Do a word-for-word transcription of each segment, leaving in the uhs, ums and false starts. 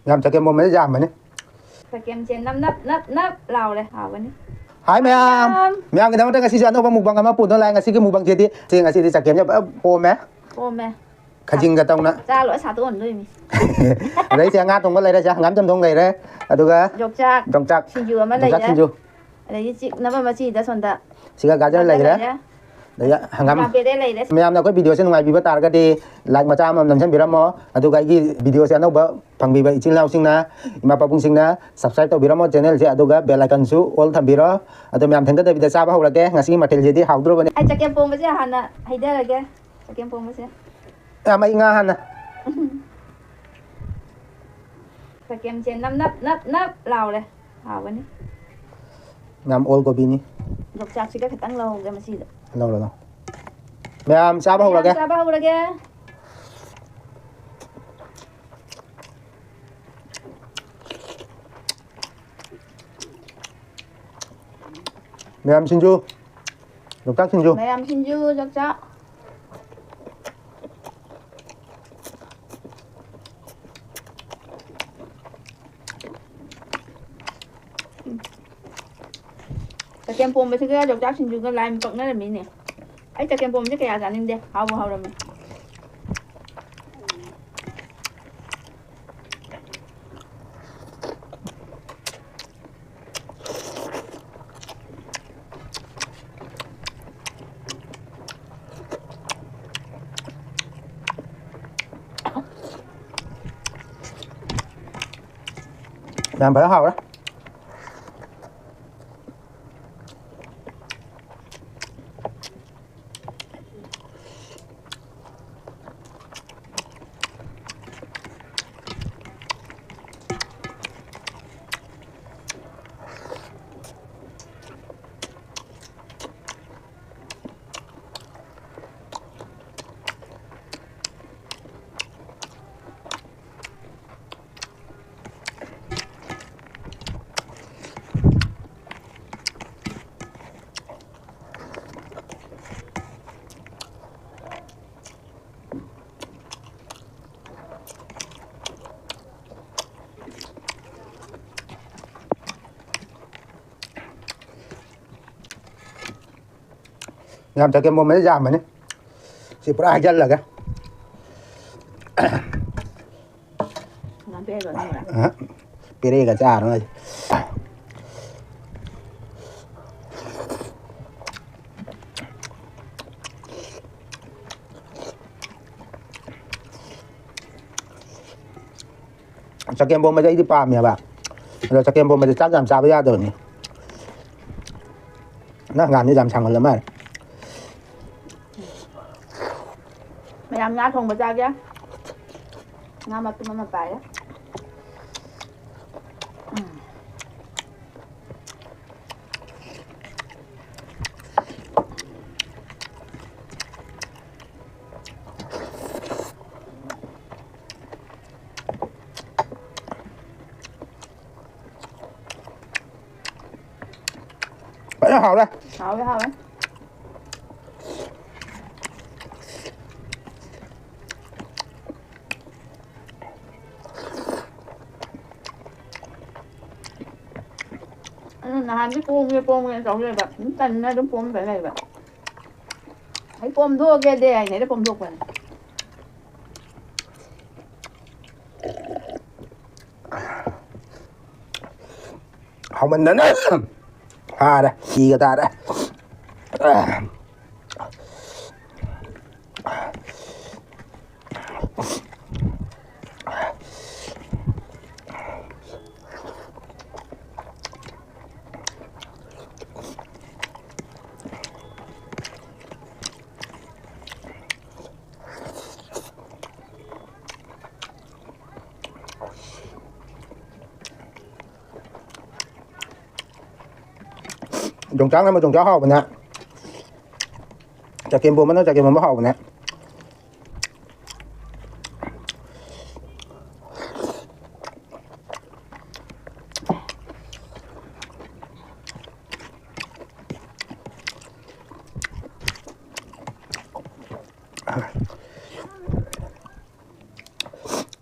ꯌꯥꯝ ꯆꯒꯦꯝ ꯄꯣꯝꯕꯁꯦ ꯌꯥꯝꯕꯅꯤ꯫ ꯆꯒꯦꯝꯁꯦ ꯅꯞ ꯅꯞ ꯅꯞ ꯅꯞ ꯂꯥꯎꯔꯦ, ꯍꯥꯎꯒꯅꯤ꯫ ꯍꯥꯏ ꯃꯌꯥꯝ꯫ ꯃꯌꯥꯝ꯫ ꯃꯌꯥꯝꯒꯤꯗꯃꯛꯇ ꯉꯁꯤꯁꯨ ꯑꯅꯧꯕ mukbang ꯑꯃ ꯄꯨꯗꯨꯅ ꯂꯥꯛꯑꯦ꯫ ꯉꯁꯤꯒꯤ mukbangꯁꯤꯗꯤ, ꯁꯤ ꯉꯁꯤꯗꯤ ꯆꯒꯦꯝꯁꯦ ꯐꯖꯅ ꯄꯣꯝꯃꯦ꯫ ꯄꯣꯝꯃꯦ꯫ ꯈꯖꯤꯡꯒ ꯇꯧꯅ꯫ ꯆꯥ ꯂꯣꯏ ꯁꯥꯠꯇꯣꯛꯍꯟꯗꯣꯏꯅꯤ꯫ ꯑꯗꯩ ꯁꯤ ꯉꯥ ꯊꯣꯡꯕ ꯂꯩꯔꯦ, ꯁꯤ ꯍꯪꯒꯥꯝ ꯆꯝꯊꯣꯡ ꯂꯩꯔꯦ, ꯑꯗꯨꯒ ꯌꯣꯡꯆꯥꯛ ꯌꯣꯡꯆꯥꯛ꯫ ꯁꯤꯡꯖꯨ ꯑꯃ ꯌꯣꯡꯆꯥꯛ ꯂꯩꯔꯦ꯫ ꯁꯤꯡꯖꯨ꯫ ꯑꯗꯒꯤ ꯆꯤꯛꯅꯕ ꯃꯆꯤꯗ ꯁꯣꯝꯗ ꯁꯤꯒ ꯒꯥꯖꯔ ꯒꯥꯖꯔ ꯂꯩꯔꯦ꯫ ꯂꯩꯔꯦ꯫ ꯑꯗꯩ ꯍꯪꯒꯥꯝ꯫ ꯍꯪꯒꯥꯝ ꯄꯦꯔꯦ ꯂꯩꯔꯦ꯫ ꯃꯌꯥꯝꯅ ꯑꯩꯈꯣꯏ videoꯁꯦ ꯅꯨꯡꯉꯥꯏꯕꯤꯕ ꯇꯥꯔꯒꯗꯤ like ꯃꯆꯥ ꯑꯃ ꯅꯝꯁꯤꯟꯕꯤꯔꯝꯃꯣ꯫ ꯑꯗꯨꯒ ꯑꯩꯒꯤ videoꯁꯦ ꯑꯅꯧꯕ ꯐꯪꯕꯤꯕ ꯏꯆꯤꯜ ꯏꯅꯥꯎꯁꯤꯡꯅ, ꯏꯃꯥ ꯄꯥꯕꯨꯡꯁꯤꯡꯅ subscribe ꯇꯧꯕꯤꯔꯝꯃꯣ channelꯁꯦ, ꯑꯗꯨꯒ bell iconꯁꯨ all ꯊꯝꯕꯤꯔꯣ꯫ ꯑꯗꯣ ꯃꯌꯥꯝ ꯊꯦꯡꯊꯗꯕꯤꯗ ꯆꯥꯕ ꯍꯧꯔꯒꯦ꯫ ꯉꯁꯤꯒꯤ ꯃꯊꯦꯜꯁꯤꯗꯤ ꯍꯥꯎꯗ꯭ꯔꯣꯕꯅꯤ꯫ ꯑꯩ ꯆꯒꯦꯝ ꯄꯣꯝꯕꯁꯦ ꯍꯥꯟꯅ ꯍꯩꯊꯔꯒꯦ꯫ ꯆꯒꯦꯝ ꯄꯣꯝꯕꯁꯦ꯫ ꯑ, ꯃꯩ ꯉꯥ ꯍꯥꯟꯅ꯫ ꯆꯒꯦꯝꯁꯦ ꯅꯞ ꯅꯞ ꯅꯞ ꯅꯞ ꯂꯥꯎꯔꯦ꯫ ꯍꯥꯎꯒꯅꯤ꯫ ꯌꯥꯝ ꯑꯣꯜ ꯀꯣꯕꯤꯅꯤ꯫ ꯌꯣꯡꯆꯥꯛꯁꯤꯒ ꯈꯤꯇꯪ ꯂꯧꯍꯧꯒꯦ ꯃꯁꯤꯗ꯫ ꯂꯧꯔꯣ, ꯂꯧ꯫ ꯃꯌꯥꯝ ꯆꯥꯕ ꯃꯌꯥꯝ ꯍꯧꯔꯒꯦ꯫ ꯆꯥꯕ ꯍꯧꯔꯒꯦ꯫ ꯃꯌꯥꯝ ꯁꯤꯡꯖꯨ, ꯌꯣꯡꯆꯥꯛ ꯁꯤꯡꯖꯨ꯫ ꯃꯌꯥꯝ ꯁꯤꯡꯖꯨ, ꯌꯣꯡꯆꯥꯛ꯫ ꯎꯝ꯫ ꯆꯒꯦꯝ ꯄꯣꯝꯕꯁꯤꯒ ꯌꯣꯡꯆꯥꯛ ꯁꯤꯡꯖꯨꯒ line ꯄꯛꯅꯔꯝꯃꯤꯅꯦ꯫ ꯑꯩ ꯆꯒꯦꯝ ꯄꯣꯝꯕꯁꯦ ꯀꯌꯥ ꯆꯥꯅꯤꯡꯗꯦ, ꯍꯥꯎꯕꯨ ꯍꯥꯎꯔꯝꯃꯦ꯫ ꯌꯥꯝ ꯐꯖꯅ ꯍꯥꯎꯔꯦ꯫ ꯌꯥꯝ ꯆꯒꯦꯝ ꯄꯣꯝꯕꯗꯤ ꯌꯥꯝꯕꯅꯤ꯫ ꯁꯤ ꯄꯨꯔꯥ ꯍꯩꯖꯜꯂꯒꯦ꯫ ꯅꯪ ꯄꯤꯔꯛꯏꯕ ꯅꯪꯅ? ꯑꯍ꯫ ꯄꯤꯔꯛꯏꯒ ꯆꯥꯔꯣꯏ꯫ ꯆꯒꯦꯝ ꯄꯣꯝꯕꯁꯦ ꯑꯩꯗꯤ ꯄꯥꯝꯃꯦꯕ꯫ ꯑꯗꯣ ꯆꯒꯦꯝ ꯄꯣꯝꯕꯁꯦ ꯆꯥꯛ ꯌꯥꯝ ꯆꯥꯕ ꯌꯥꯗꯕꯅꯤ꯫ ꯅꯪ ꯉꯥꯟꯗꯤ ꯌꯥꯝ ꯁꯥꯡꯍꯜꯂ ꯃꯥꯜꯂꯦ꯫ ꯃꯌꯥꯝ ꯉꯥ ꯊꯣꯡꯕ ꯆꯥꯒꯦ꯫ ꯉꯥ ꯃꯇꯨꯝ ꯑꯃ ꯄꯥꯏꯔꯦ꯫ ꯎꯝ꯫ ꯐꯖꯅ ꯍꯥꯎꯔꯦ꯫ ꯍꯥꯎꯋꯦ, ꯍꯥꯎꯋꯦ꯫ ꯑꯗꯨ ꯅꯍꯥꯟꯗꯤ ꯄꯣꯝꯒꯦ ꯄꯣꯝꯒꯦꯅ ꯇꯧ ꯂꯩꯕ꯫ ꯑꯗꯨꯝ ꯇꯟꯅ ꯑꯗꯨꯝ ꯄꯣꯝꯗ ꯂꯩꯕ꯫ ꯑꯩ ꯄꯣꯝꯊꯣꯛꯑꯒꯦꯗꯤ ꯍꯥꯏꯅ ꯑꯩꯅ ꯄꯣꯝꯊꯣꯛꯄꯅꯦ꯫ ꯍꯥꯎꯃꯟꯗꯅ ꯍꯥꯔꯦ, ꯁꯤꯒ ꯇꯥꯔꯦ꯫ ꯌꯣꯡꯆꯥꯛꯅ ꯑꯃ ꯌꯣꯡꯆꯥꯛ ꯍꯥꯎꯕꯅꯦ꯫ ꯆꯒꯦꯝꯄꯣꯝꯕꯅ ꯆꯒꯦꯝꯄꯣꯝꯕ ꯍꯥꯎꯕꯅꯦ꯫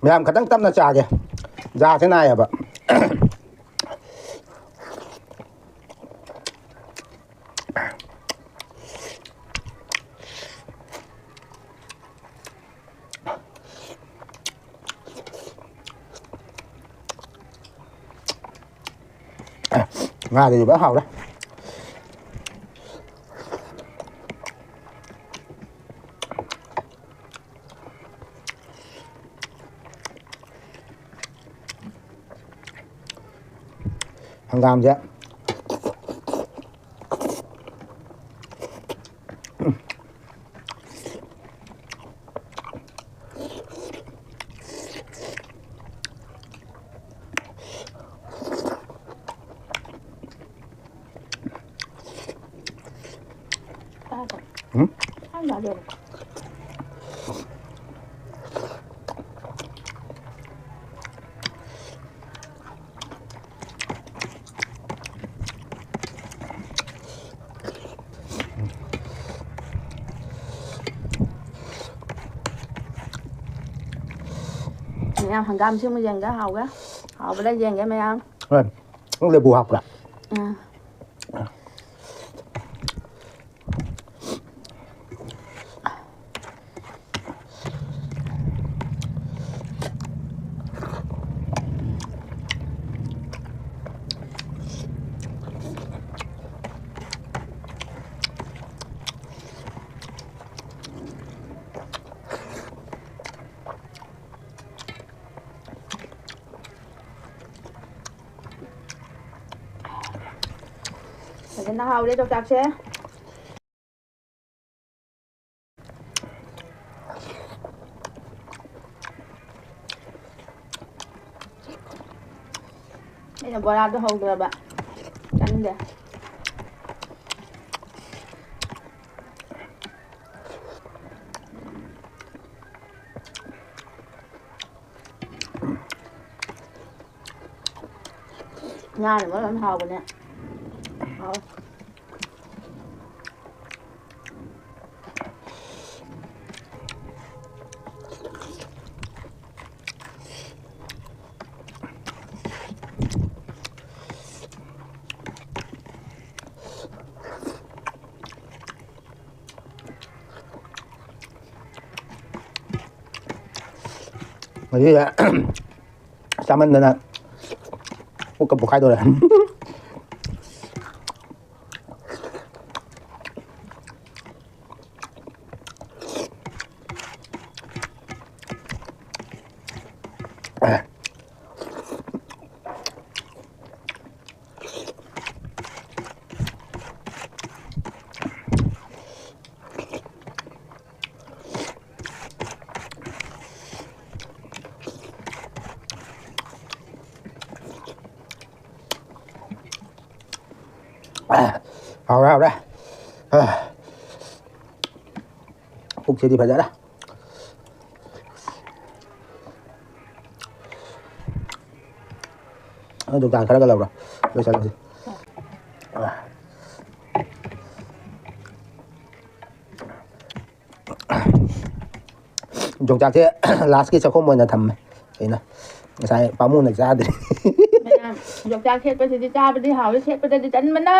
ꯃꯌꯥꯝ ꯈꯤꯇꯪ ꯇꯞꯅ ꯆꯥꯒꯦ꯫ ꯖꯥꯁꯦ ꯅꯥꯏꯌꯦꯕ꯫ ꯉꯥꯗꯨꯗꯤ ꯐꯖꯅ ꯍꯥꯎꯔꯦ꯫ ꯍꯪꯒꯥꯝꯁꯦ꯫ ꯎꯝ? ꯃꯌꯥꯝ ꯍꯪꯒꯥꯝ ꯁꯦꯝꯃ ꯌꯦꯡꯒꯦ, ꯍꯥꯎꯒꯦ꯫ ꯍꯥꯎꯕ꯭ꯔꯥ ꯌꯦꯡꯒꯦ ꯃꯌꯥꯝ꯫ ꯍꯣꯏ꯫ ꯅꯪ ꯂꯦꯕꯨ ꯍꯥꯞꯄ꯭ꯔꯥ? ꯑꯥ꯫ ꯐꯖꯅ ꯍꯥꯎꯔꯦ ꯌꯣꯡꯆꯥꯛꯁꯦ꯫ ꯑꯩꯅ ꯕꯣꯔꯥꯗꯣ ꯍꯧꯗ꯭ꯔꯕ꯫ ꯆꯥꯅꯤꯡꯗꯦ꯫ ꯉꯥꯅ ꯃꯔꯣꯟ ꯑꯃ ꯍꯥꯎꯕꯅꯦ꯫ ꯍꯥꯎꯋꯦ꯫ ꯉꯁꯤꯁꯦ ꯆꯥꯃꯟꯗꯅ ꯄꯨꯛꯀ ꯄꯣꯛꯈꯥꯏꯗꯧꯔꯦ꯫ ꯍꯥꯎꯔꯦ, ꯍꯥꯎꯔꯦ꯫ ꯄꯨꯛꯁꯤꯗꯤ ꯐꯖꯔꯦ꯫ ꯑꯗꯨ ꯗꯨꯀꯥꯟ ꯈꯔꯒ ꯂꯧꯔꯣ, ꯂꯣꯏꯁꯜꯂꯁꯤ꯫ ꯌꯣꯡꯆꯥꯛꯁꯦ ꯂꯥꯁꯀꯤ ꯆꯥꯛꯈꯨꯝ ꯑꯣꯏꯅ ꯊꯝꯃꯦ ꯑꯩꯅ꯫ ꯉꯁꯥꯏ ꯄꯥꯝꯃꯨꯅ ꯆꯥꯗ꯭ꯔꯦ꯫ ꯃꯌꯥꯝ ꯌꯣꯡꯆꯥꯛ ꯈꯦꯠꯄꯁꯤꯗꯤ ꯆꯥꯕꯗꯤ ꯍꯥꯎꯏ, ꯈꯦꯠꯄꯗꯗꯤ ꯆꯟꯕꯅ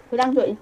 ꯈꯨꯗꯥꯡ ꯊꯣꯛꯏ꯫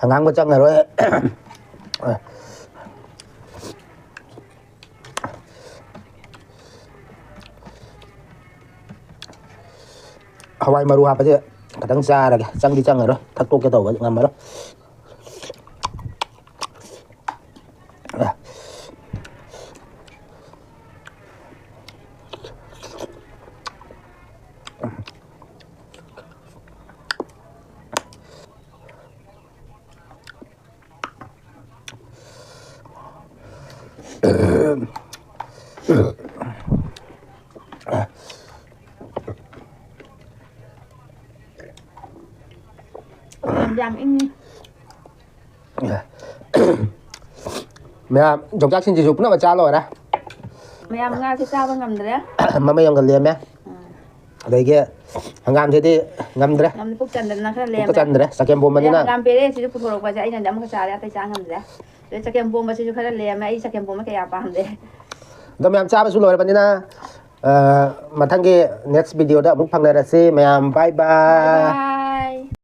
ꯑꯉꯥꯡꯕ ꯆꯪꯉꯔꯣꯏ꯫ ꯍꯋꯥꯏ ꯃꯔꯨ ꯍꯥꯞꯄꯁꯦ ꯈꯤꯇꯪ ꯆꯥꯔꯒꯦ꯫ ꯆꯪꯗꯤ ꯆꯪꯉꯔꯣꯏ, ꯊꯛꯇꯣꯛꯀꯦ ꯇꯧꯕ ꯉꯝꯃꯔꯣꯏ꯫ ꯌꯥꯝ ꯏꯪꯉꯤ꯫ ꯃꯌꯥꯝ ꯌꯣꯡꯆꯥꯛ ꯁꯤꯡꯖꯨꯁꯨ ꯄꯨꯝꯅꯃꯛ ꯆꯥ ꯂꯣꯏꯔꯦ꯫ ꯃꯌꯥꯝ ꯉꯥꯁꯦ ꯆꯥꯕ ꯉꯝꯗ꯭ꯔꯦ꯫ ꯃꯃꯩ ꯑꯃꯒ ꯂꯦꯝꯃꯦ꯫ ꯎꯝ꯫ ꯑꯗꯒꯤ ꯍꯪꯒꯥꯝꯁꯤꯗꯤ ꯉꯝꯗ꯭ꯔꯦ꯫ ꯉꯝꯗꯦ, ꯄꯨꯛ ꯆꯟꯗꯅ ꯈꯔ ꯄꯨꯛꯇ ꯂꯦꯝꯃꯦ꯫ ꯆꯟꯗ꯭ꯔꯦ, ꯆꯒꯦꯝ ꯑꯗꯩ ꯄꯣꯝꯕꯅꯤꯅ꯫ ꯍꯪꯒꯥꯝ ꯄꯦꯔꯦ ꯁꯤꯁꯨ ꯄꯨꯊꯣꯔꯛꯄꯁꯦ ꯑꯩꯅꯗꯤ ꯑꯃꯈꯛ ꯆꯥꯔꯦ, ꯑꯇꯩ ꯆꯥ ꯉꯝꯗ꯭ꯔꯦ꯫ ꯑꯗꯩ ꯆꯒꯦꯝ ꯄꯣꯝꯕꯁꯤꯁꯨ ꯈꯔ ꯂꯦꯝꯃꯦ, ꯑꯩ ꯆꯒꯦꯝ ꯄꯣꯝꯕ ꯀꯌꯥ ꯄꯥꯝꯗꯦ꯫ ꯑꯗꯣ ꯃꯌꯥꯝ ꯆꯥꯕꯁꯨ ꯂꯣꯏꯔꯕꯅꯤꯅ, ꯑ, ꯃꯊꯪꯒꯤ next video ꯗ ꯑꯃꯨꯛ ꯐꯪꯅꯔꯁꯤ ꯃꯌꯥꯝ꯫ Bye bye꯫ Bye bye꯫